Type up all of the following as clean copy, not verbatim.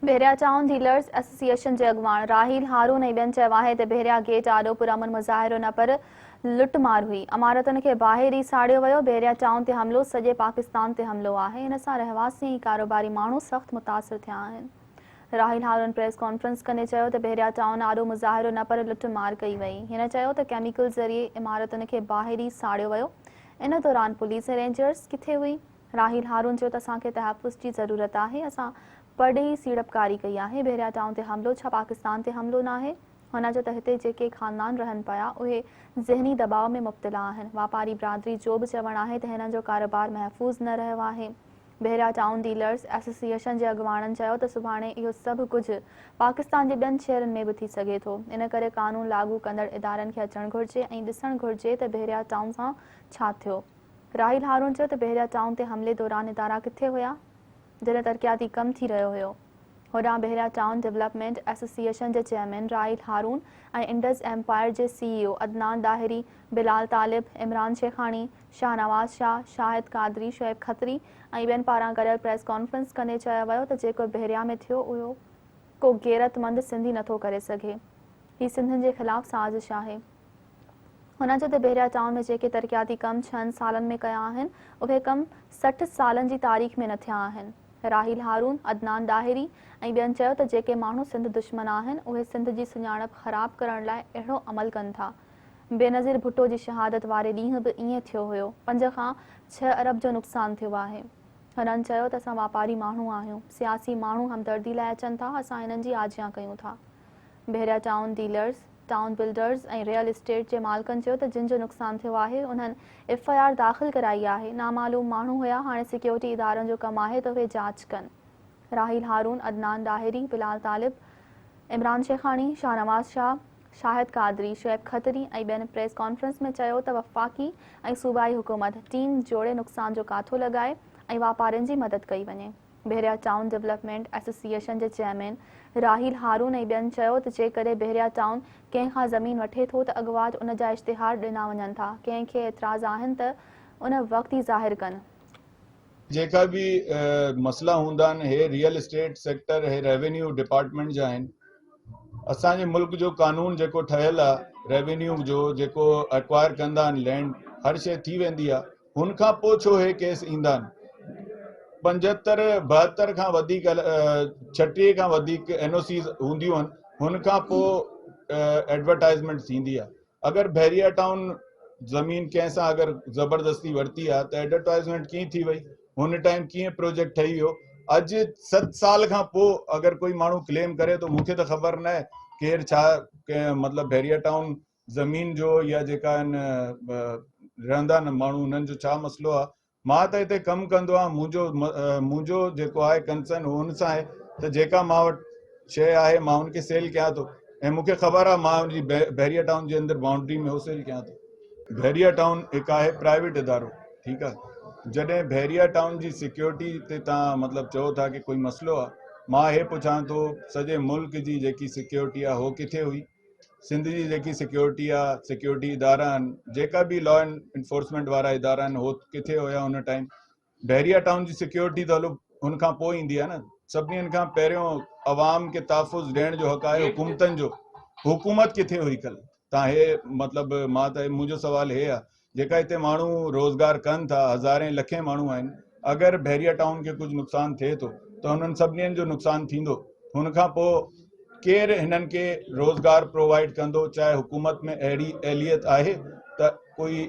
Bahria town dealers association جي اڳواڻ راحيل هارون ۽ ٻين چيو آهي ته بحريا گيٽ آڏو پرامن مظاهرو نه پر لٽ مار هئي، عمارتن کي باهه ڏئي ساڙيو ويو، بحريا ٽائون تي حملو سڄي پاڪستان تي حملو آهي، ان سان رهواسي ۽ ڪاروباري ماڻهو سخت متاثر ٿيا آهن. راحيل هارون پريس ڪانفرنس ڪندي چيو ته بحريا ٽائون آڏو مظاهرو نه پر لٽ مار ڪئي وئي. هن چيو ته ڪيميڪل ذريعي عمارتن کي باهه ڏئي ساڙيو ويو، ان دوران پوليس ۽ رينجرز ڪٿي هئي؟ راحيل هارون چيو ته اسان کي تحفظ جي ضرورت آهي، اسان پرڏيهي سيڙپڪاري ڪئي آهي، بحريا ٽائون تي حملو ڇا پاڪستان تي حملو ناهي؟ هن چيو ته هتي جيڪي خاندان رهن پيا اهي ذهني دٻاء ۾ مبتلا آهن، واپاري برادري جو به چوڻ آهي ته هنن جو ڪاروبار محفوظ نه رهيو آهي. بحريا ٽائون ڊيلرز ايسوسيئيشن جي اڳواڻن چيو ته سڀاڻي اهو سڀ ڪجهه پاڪستان جي ٻين شهرن ۾ به ٿي سگهي ٿو، ان ڪري قانون لاڳو ڪندڙ ادارن کي اچڻ گهرجي ۽ ڏسڻ گهرجي ته بحريا ٽائون سان ڇا ٿيو. راحيل هارون چيو ته بحريا ٽائون تي حملي دوران ادارا ڪٿي هيا جڏهن ترقياتي ڪم ٿي رهيو هيو. هوڏانهن بحريا ٽائون ڊولپمينٽ ايسوسيئيشن جي chairman Raheel Haroon ۽ Indus empire جي C E O Adnan Dahri, Bilal Talib, Imran Sheikhani, Shahnawaz Shah, Shahid Qadri, Shoaib Khatri ۽ ٻين پاران گڏيل پريس ڪانفرنس ڪندي چيو ويو ته جيڪو بحريا ۾ ٿيو اهو ڪو غيرتمند سنڌي نٿو ڪري سگهي، هي سنڌين جي خلاف سازش آهي. هن چيو ته بحريا ٽائون ۾ جيڪي ترقياتي ڪم ڇهن سالن ۾ ڪيا آهن، اهي ڪم 60 سالن جي تاريخ ۾ نه ٿيا آهن. راحيل هارون، عدنان ڏاهري ۽ ٻين چيو ته جيڪي ماڻهو سنڌ دشمن آهن، اهي سنڌ جي سڃاڻپ خراب ڪرڻ لاء اهڙو عمل ڪن ٿا. بينظير ڀٽو جي شهادت واري ڏينهن به ائين ٿيو هيو، پنج کان ڇهه ارب جو نقصان ٿيو آهي. هنن چيو ته اسان واپاري ماڻهو آهيون، سياسي ماڻهو همدردي لاء اچن ٿا، اسان هنن جي آجيان ڪيون ٿا. Bahria town dealers, town builders ۽ real estate جي مالڪن چيو ته جن جو نقصان ٿيو آهي انهن ايف I R داخل ڪرائي آهي، نامعلوم ماڻهو هيا، هاڻي سيڪيورٽي ادارن جو ڪم آهي ته اهي جاچ ڪن. راحيل هارون، عدنان ڏاهري، بلال طالب، عمران شيخاڻي، شاهنواز شاهه، شاهد قادري، شعيب کتري ۽ ٻين پريس ڪانفرنس ۾ چيو ته وفاقي ۽ صوبائي حڪومت ٽيم جوڙي نقصان جو ڪاٿو لڳائي ۽ واپارين جي مدد ڪئي وڃي. بحريا ٽائون ڊولپمينٽ ايسوسيئيشن جي چيئرمين راحيل هارون ۽ ٻين چيو ته جيڪڏهن بحريا ٽائون ڪنهن کان زمين وٺي ٿو ته اڳواٽ ان جا اشتهار ڏنا وڃن ٿا، ڪنهن کي اعتراض آهن ته ان وقت ئي ظاهر ڪن. جيڪا به مسئلا هوندا آهن هي ريئل اسٽيٽ سيڪٽر هي ريونيو ڊپارٽمينٽ جا آهن اسان جي ملڪ جو قانون جيڪو ٺهيل آهي ريونيو جو جيڪو اڪوائر ڪندا آهن لينڊ هر شي ٿي ويندي آهي هن کان پوء ڇو هي ڪيس ايندا آهن؟ پنجهتر 72 کان وڌيڪ 36 کان وڌيڪ اين او سيز هونديون آهن هن کان پوء ايڊورٽائزمينٽ ٿيندي آهي اگر بحريا ٽائون زمين ڪنهن سان اگر زبردستي ورتي آهي ته ايڊورٽائزمينٽ ڪيئن ٿي وئي هن ٽائيم ڪيئن پروجيڪٽ ٺهي ويو اڄ 7 سال کان پوء اگر ڪوئي ماڻهو ڪليم ڪري ٿو مونکي ته خبر نه آهي ڪير ڇا مطلب بحريا ٽائون زمين جو يا جيڪا آهن رهندا آهن ماڻهو انهن جو ڇا مسئلو آهي مان ته هتي ڪم ڪندو آهيان منهنجو منهنجو جيڪو آهي ڪنسرن هو ان سان آهي ته جيڪا مان وٽ شيء آهي مان ان کي سيل ڪيان ٿو ۽ مون کي خبر آهي مان ان جي بحريا ٽائون جي اندر بائونڊري ۾ هو سيل ڪيان ٿو بحريا ٽائون هڪ آهي پرائيويٽ ادارو ٺيڪ آهي جڏهن بحريا ٽائون جي سيڪيورٽي تي تان مطلب چئو ٿا ڪي ڪوئي مسئلو آهي مان هي پڇان ٿو سڄي ملڪ جي جيڪي سيڪيورٽي آهي هو ڪٿي هئي سنڌ جي جيڪي سيڪيورٽي آ سيڪيورٽي ادارا آهن جيڪا به لا اينڊ انفورسمينٽ وارا ادارا آهن هو ڪٿي هيا ان ٽائيم بحريا ٽائون جي سيڪيورٽي ته هلو ان کان پوء ايندي آ نه سڀني کان پهريون عوام کي تحفظ ڏيڻ جو حق آهي حڪومتن جو حڪومت ڪٿي هئي ڪل تان هي مطلب مان ته منهنجو سوال هي آ جيڪا هتي ماڻهو روزگار ڪن ٿا هزارين لکين ماڻهو آهن اگر بحريا ٽائون کي ڪجهه نقصان ٿئي ٿو ته انهن سڀني جو نقصان ٿيندو هن کان پوء ڪير هنن کي روزگار پرووائيڊ ڪندو چاهي حڪومت ۾ اهڙي اهليت آهي ته ڪوئي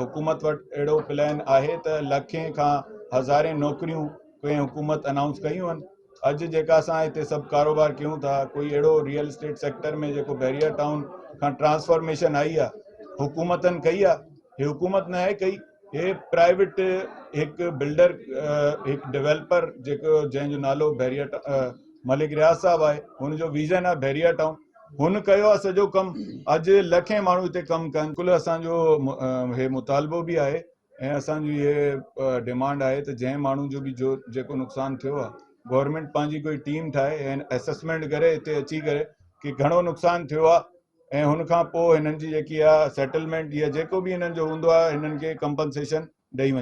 حڪومت وٽ اهڙو پلان آهي ته لکين کان هزارين نوڪريون ڪنهن حڪومت انائونس ڪيون آهن اڄ جيڪا اسان هتي سڀ ڪاروبار ڪيون ٿا ڪوئي اهڙو ريئل اسٽيٽ سيڪٽر ۾ جيڪو بحريا ٽائون کان ٽرانسفارميشن آئي آ حڪومتن ڪئي آ هي حڪومت نه آهي ڪئي هي پرائيويٽ هڪ بلڊر هڪ ڊيولپر جيڪو جنهن جو نالو بحريا ملڪ رياض صاحب آهي هن جو ويزن آ بحريا ٽائون هن ڪيو آ سڄو ڪم اڄ لکين ماڻهو هتي ڪم ڪن ڪل اسان جو هي مطالبو به آهي ۽ اسان جي هي ڊيمانڊ آهي ته جنهن ماڻهو جو به جو جيڪو نقصان ٿيو آهي گورنمينٽ پنهنجي ڪوئي ٽيم ٺاهي ۽ اسسمينٽ ڪري هتي اچي ڪري ڪي گهڻو نقصان ٿيو آهي ۽ هن کان پوء هنن جي جيڪي آهي سيٽلمينٽ يا جيڪو به هنن جو هوندو آهي هنن کي ڪمپنسيشن ڏئي وڃي.